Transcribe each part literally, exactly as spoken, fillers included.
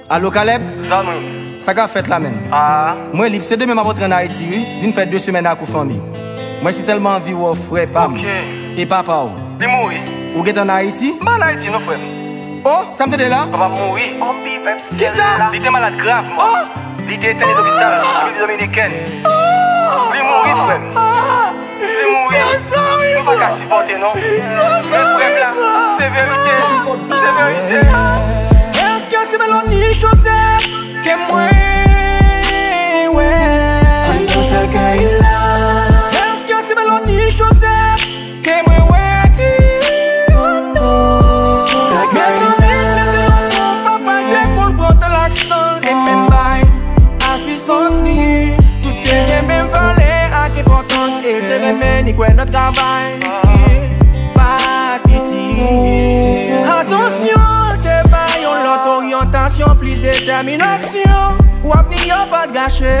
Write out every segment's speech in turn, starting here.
Alo Caleb? Zanmi. Sa k ap fèt la menm? Ah. Mwen lib, se demen m ap antre ann Ayiti wi, vin fè de semèn ak ou fanmi. Mwen si tèlman anvi wè w frè pa m. Ok. E papa w? Li mouri. Ou gentan ann Ayiti? M pa ann Ayiti non frè m. Oh, sa m tande la? Papa m mouri. Kisa? Li te malad gravman. Oh! Li te etène lopital, Repiblik Dominikèn. Oh! Li mouri frè m. Li mouri. Nou pa ka sipòte non. Men frè m la, se verite. Se verite. Èske se Melanie Joseph ke mwen wè anndan sèkèy la? Èske se Melanie Joseph ke mwen wè ki anndan sèkèy la? Mezanmi, se te yon bon papa ki te konn pran tan l ak san l e menm bay asistans li. Tout te gen menm valè ak enpòtans e l te renmen ni kwè nan travay. Pa piti. Atansyon, l te bay yon lòt oryantasyon, plis detèminasyon. W ap ni yo pa t gache.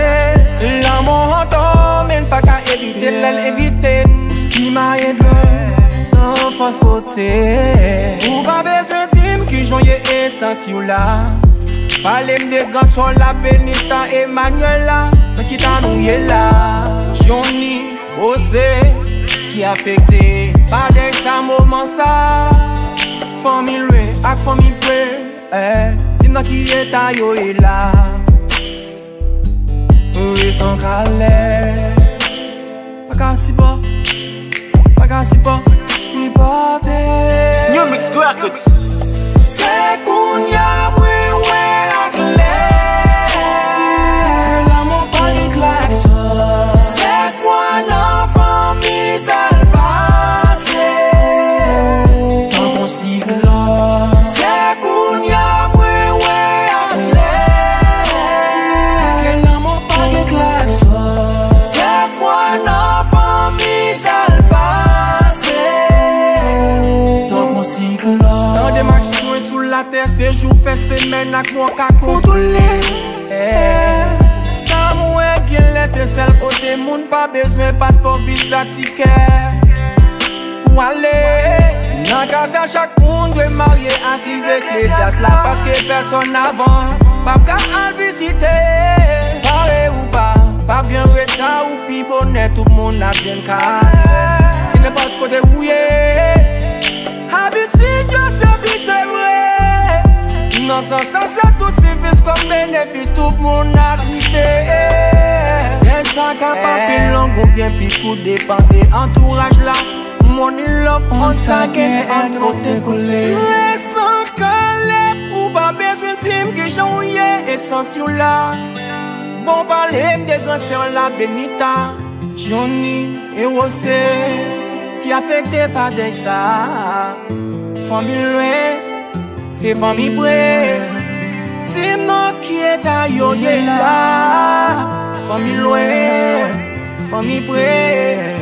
Lanmò antò, men n pa ka evite l lè l envite n. Ou simaye dlo san fòs kote. Ou pa bezwen di m kijan w ye e santi w la. Pale m de gran sò la, Benita, Emmanuela, nan ki ta nou ye la. Johnny, Jose, ki afekte pa dèy sa moman sa. Fanmi lwen ak fanmi pre, eh, di m nan ki eta yo ye la. Resan kalè. Pa ka sipò, pa ka sipò, sipòte. New Mix Records. Se kounya mwen wè aklè. Lanmò pa gen klakson. Sèt fwa nan fanmi sa l pase. Tankou siklòn. Se kounya mwen wè aklè. Ke lanmò pa gen klakson. Sèt fwa nan fanmi sa l pase. Tankou siklòn. Tande m ak swen sou latè, se jou fè semèn ak mwa ka kontwole. Sa m wè genlè se sèl kote moun pa bezwen paspò, viza, tikè pou ale. Nan ka sa, chak moun dwe marye ak liv Eklezyas la, paske pèsòn avan p ap ka al vizite. Pare ou pa, p ap gen reta ou pi bonè, tout moun ap jwenn kay. Ki nenpòt kote ou ye, abitid yo se pi sevre. Nan sans sa, se tout sèvis kòm benefis, tout moun ap kite. Lè sa k ap anpil long oubyen pi kout, depann de antouraj la. Money love, on sa gen an pote kole. Resan kalè, ou pa bezwen di m kijan w ye e santi w la. Bon, pale m de gran sè w la, Benita, Johnny e Jose, ki afekte pa dèy sa. Fanmi lwen e fanmi pre, di m nan ki eta yo ye la. Fanmi lwen, fanmi pre.